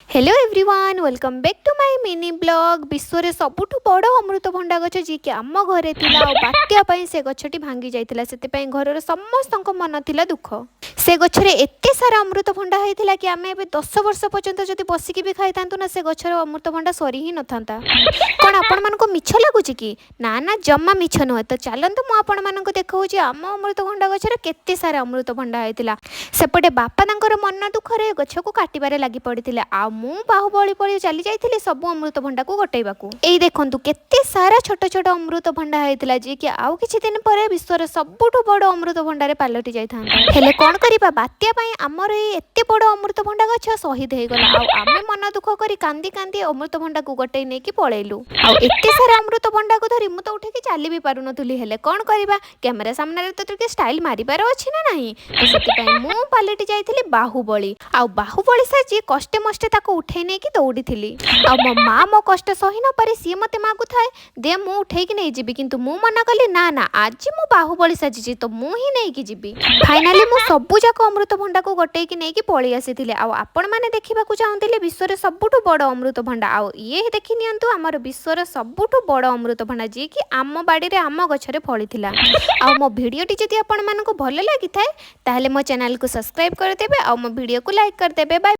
Hello everyone, welcome back to my mini vlog. ବିଶ୍ୱରେ ସବୁଠୁ ବଡ଼ ଅମୃତଭଣ୍ଡା ଗଛ ଯିଏକି ଆମ ଘରେ ଥିଲା, ଆଉ ବାତ୍ୟା ପାଇଁ ସେ ଗଛଟି ଭାଙ୍ଗି ଯାଇଥିଲା। ସେଥିପାଇଁ ଘରର ସମସ୍ତଙ୍କ ମନ ଥିଲା ଦୁଃଖ। ସେ ଗଛରେ ଏତେ ସାରା ଅମୃତଭଣ୍ଡା ହେଇଥିଲା କି ଆମେ ଏବେ 10 ବର୍ଷ ପର୍ଯ୍ୟନ୍ତ ଯଦି ବସିକି ବି ଖାଇଥାନ୍ତୁ ନା, ସେ ଗଛର ଅମୃତଭଣ୍ଡା ସରି ହିଁ ନଥାନ୍ତା। କ'ଣ ଆପଣମାନଙ୍କୁ ମିଛ ଲାଗୁଛି କି? ନା ନା, ଜମା ମିଛ ନୁହେଁ। ତ ଚାଲନ୍ତୁ, ମୁଁ ଆପଣମାନଙ୍କୁ ଦେଖାଉଛି ଆମ ଅମୃତଭଣ୍ଡା ଗଛରେ କେତେ ସାରା ଅମୃତଭଣ୍ଡା ହେଇଥିଲା। ସେପଟେ ବାପା ତାଙ୍କର ମନ ଦୁଃଖରେ ଗଛକୁ କାଟିବାରେ ଲାଗି ପଡ଼ିଥିଲେ, ଆଉ ମୁଁ ବାହୁବଳି ପଳି ଚାଲି ଯାଇଥିଲି ସବୁ ଅମୃତଭଣ୍ଡାକୁ ଗୋଟେଇବାକୁ। ଏଇ ଦେଖନ୍ତୁ, କେତେ ସାରା ଛୋଟ ଛୋଟ ଅମୃତଭଣ୍ଡା ହେଇଥିଲା, ଯିଏକି ଆଉ କିଛି ଦିନ ପରେ ବିଶ୍ୱର ସବୁଠୁ ବଡ଼ ଅମୃତଭଣ୍ଡାରେ ପାଲଟି ଯାଇଥାନ୍ତା। ହେଲେ କ'ଣ କରିବା, ବାତ୍ୟା ପାଇଁ ଆମର ଏଇ ଏତେ ବଡ଼ ଅମୃତଭଣ୍ଡା ଗଛ ଶହୀଦ ହେଇଗଲା। ଆଉ ଆମେ ମନ ଦୁଃଖ କରି କାନ୍ଦି କାନ୍ଦି ଅମୃତଭଣ୍ଡାକୁ ଗୋଟେଇ ନେଇକି ପଳେଇଲୁ। ଆଉ ଏତେ ସାରା ଅମୃତଭଣ୍ଡାକୁ ଧରି ମୁଁ ତ ଉଠିକି ଚାଲି ବି ପାରୁନଥିଲି। ହେଲେ କ'ଣ କରିବା, କ୍ୟାମେରା ସାମ୍ନାରେ ତ ଟିକେ ଷ୍ଟାଇଲ ମାରିବାର ଅଛି ନା ନାହିଁ? ତ ସେଥିପାଇଁ ମୁଁ ପାଲଟି ଯାଇଥିଲି ବାହୁବଳି। ଆଉ ବାହୁବଳି ସାଜି କଷ୍ଟେ ମଷ୍ଟେ ତାକୁ ଉଠେଇ ନେଇକି ଦୌଡ଼ିଥିଲି। ଆଉ ମୋ ମା ମୋ କଷ୍ଟ ସହି ନପାରି ସିଏ ମୋତେ ମାଗୁଥାଏ, "ଦେ, ମୁଁ ଉଠେଇକି ନେଇଯିବି।" କିନ୍ତୁ ମୁଁ ମନା କଲି, "ନା ନା, ଆଜି ମୁଁ ବାହୁବଳି ସାଜିଛି, ତ ମୁଁ ହିଁ ନେଇକି ଯିବି।" ଫାଇନାଲି ମୁଁ ସବୁ ଯାକ ଅମୃତଭଣ୍ଡାକୁ ଗୋଟେଇକି ନେଇକି ପଳେଇ ଆସିଥିଲି। ଆଉ ଆପଣମାନେ ଦେଖିବାକୁ ଚାହୁଁଥିଲେ ବିଶ୍ୱରେ ସବୁଠୁ ବଡ଼ ଅମୃତଭଣ୍ଡା, ଆଉ ଇଏ ଦେଖି ନିଅନ୍ତୁ ଆମର ବିଶ୍ୱର ସବୁଠୁ ବଡ଼ ଅମୃତଭଣ୍ଡା, ଯିଏକି ଆମ ବାଡ଼ିରେ ଆମ ଗଛରେ ଫଳିଥିଲା। ଆଉ ମୋ ଭିଡ଼ିଓଟି ଯଦି ଆପଣମାନଙ୍କୁ ଭଲ ଲାଗିଥାଏ, ତାହେଲେ ମୋ ଚ୍ୟାନେଲକୁ ସବସ୍କ୍ରାଇବ୍ କରିଦେବେ ଆଉ ମୋ ଭିଡ଼ିଓକୁ ଲାଇକ୍ କରିଦେବେ। ବାଏ।